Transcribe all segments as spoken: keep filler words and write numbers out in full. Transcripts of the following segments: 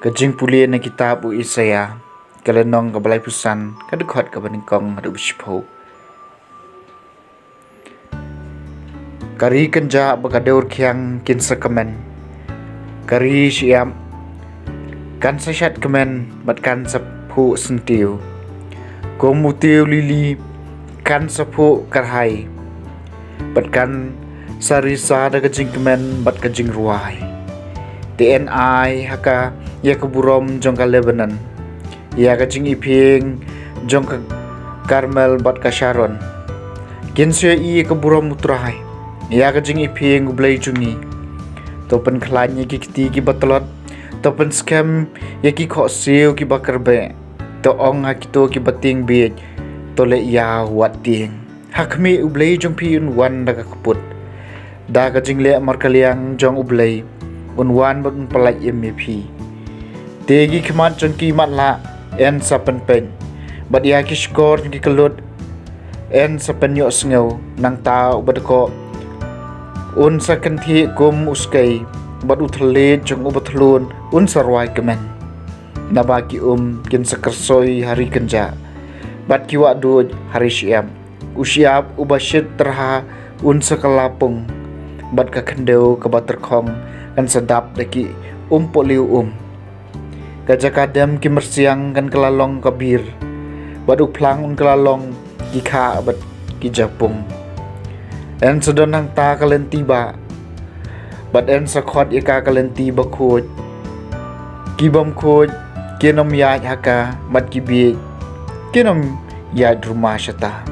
Ka jingpule na kitab u Isaïah, ka lynnong kaba laiphew san, ka dkhot kaba nyngkong haduh ba shiphew. Ka ri kynjah bad ka dewrkhiang kin sa kmen. Ka ri shyiap kan sa shad kmen bad kan sa phuh syntiew. Kum u tiew lili kan sa phuh kyrhai bad kan sa risa da ka jingkmen bad ka jingrwai. Te yn ai ha ka ïa ka burom jong ka Lebanon, ïa ka jingiphieng jong ka Karmel bad ka Sharon. Kin sa ïohi ïa ka burom u Trai, ïa ka jingiphieng u Blei jong ngi. To pynkhlaiñ ïa ki kti kiba tlot, to pynskhem ïa ki khohsiew kiba kyrbeh. To ong ha kito kiba tieng bieit, to leh ïaw wat tieng. Ha khmih u Blei jong phi un wan da ka kput, da ka jingleh markylliang jong u Blei un wan bad un pyllait im ïa phi. Te ki khmat jong ki matlah yn sa pynpeit, bad ïa ki shkor jong ki kyllut yn sa pynïohsngew. Nangta uba dkoh un sa kynthih kum u skei, bad u thylliej jong uba thlun un sa rwai kmen. Naba ki um kin sa kyrsoi ha ri kynjah, bad ki wah duid ha ri shyiap. U shyiap uba shit tyrha un sa kylla pung, bad ka khyndew kaba tyrkhong kan sa dap da ki umpohliew um. Ka jaka dem ki myrsiang kan kylla long ka bir, bad u phlang un kylla long ki khah bad ki japung. Yn sa don hangta ka lynti bah, bad yn sa khot ïa ka ka lynti bakhuid. Ki bymkhuid kin ym ïaid ha ka, bad ki bieit kin ym ïaid ruma shata.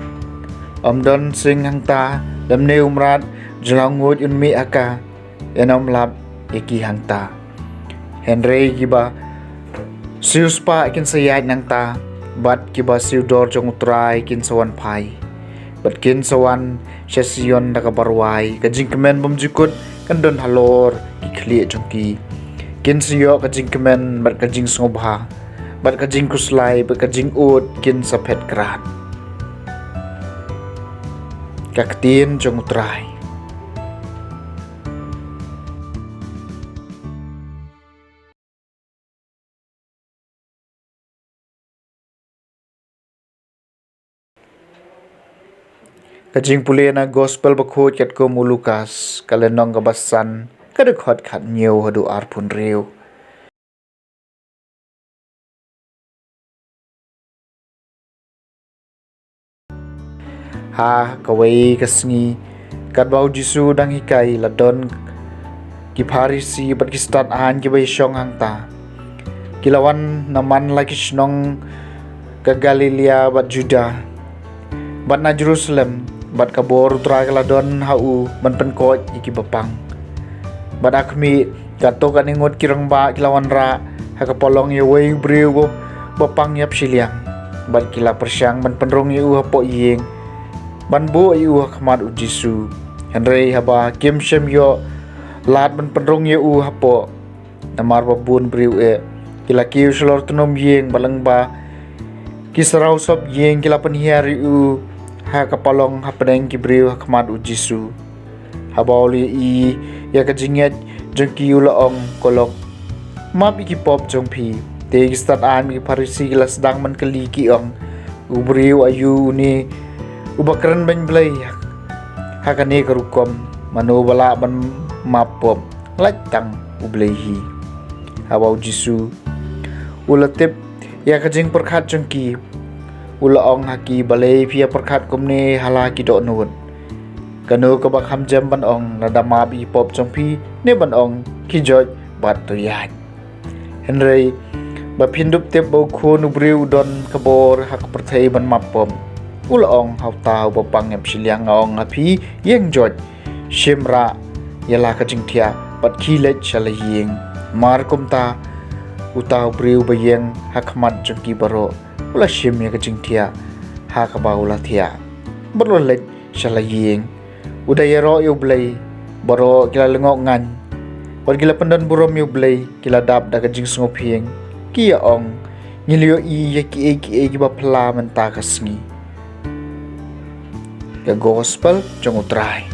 Ym don sing hangta, lymne u mrad jong la u nguid un mih ha ka. Yn ym lap ïa ki hangta. Hynrei kiba siewspah kin sa ïaid nangta, bad kiba siew dor jong u Trai kin sa wan phai, bad kin sa wan sha Sion da kaba rwai. Ka jingkmen bymjukut kan don halor ki khlieh jong ki. Kin sa ïoh ka jingkmen bad ka jingsngewbha, bad ka jingkhuslai bad ka jingud kin sa phet krat. Ka ktien jong u Trai. Ka jingpule na Gospel Bakhuid katkum u Lukas, ka lynnong kaba san, ka dkhot khathynñiew haduh arphew hynriew. Ha kawei ka sngi, katba u Jisu u dang hikai, la don ki Pharisi bad ki stad aiñ kiba ïashong hangta. Ki la wan na man la ki shnong ka Galilea bad Juda, bad na Jerusalem, bad ka bor u Trai ka la don ha u ban pynkoit ïa kiba pang. Bad ha khmih, katto katne ngut ki rangbah ki la wanrah ha ka palong ïa uwei u briew ba pang ïap shiliang, bad ki la pyrshang ban pynrung ïa u hapoh ïing, ban buh ïa u ha khmat u Jisu. Hynrei haba kim shym ïoh lad ban pynrung ïa u hapoh, namar ba bun briew eh, ki la kiew shalor tnum ïing, bad lyngba ki sawdong sop ïing ki la pynhiar ïa u ha ka palong hapdeng ki briew ha khmat u Jisu. Haba u la ïohi ïa ka jingngeit jong ki, u la ong, "Ko lok, map ïa ki pop jong phi." Te ki stad aiñ bad ki Pharisi ki la sdang ban kylli, ki ong, "U briew aïu une uba kren beiñ Blei ha kane ka rukom? Mano ba lah ban map pop, lait tang U Blei hi?" Haba u Jisu u la tip ïa ka jingpyrkhat jong ki, u la ong ha ki, "Balei phi ïa pyrkhat kumne ha la ki dohnud? Kano kaba kham jem ban ong, 'Lada map ïa ki pop jong phi', ne ban ong, 'Khie joit bad to ïaid'? Hynrei ba phin dup tip ba u Khun u briew u don ka bor ha ka pyrthei ban map pop." U la ong ha uta uba pang ïap shiliang, "Nga ong ha phi, ïeng joit, shim rah ïa la ka jingthiah bad khie leit sha la ïing." Mar kumta, uta u briew ba ïeng ha khmat jong ki baroh, u la shim ïa ka jingthiah ha kaba u la thiah, bad u la leit sha la ïing, u da ïaroh ïa U Blei. Baroh ki la lyngngoh ngaiñ bad ki la pyndonburom ïa U Blei, ki la dap da ka jingsngewphieng, ki ïa ong, "Ngi la ïohi ïa kiei kiei kiba phylla mynta ka sngi." Ka Gospel jong U Trai.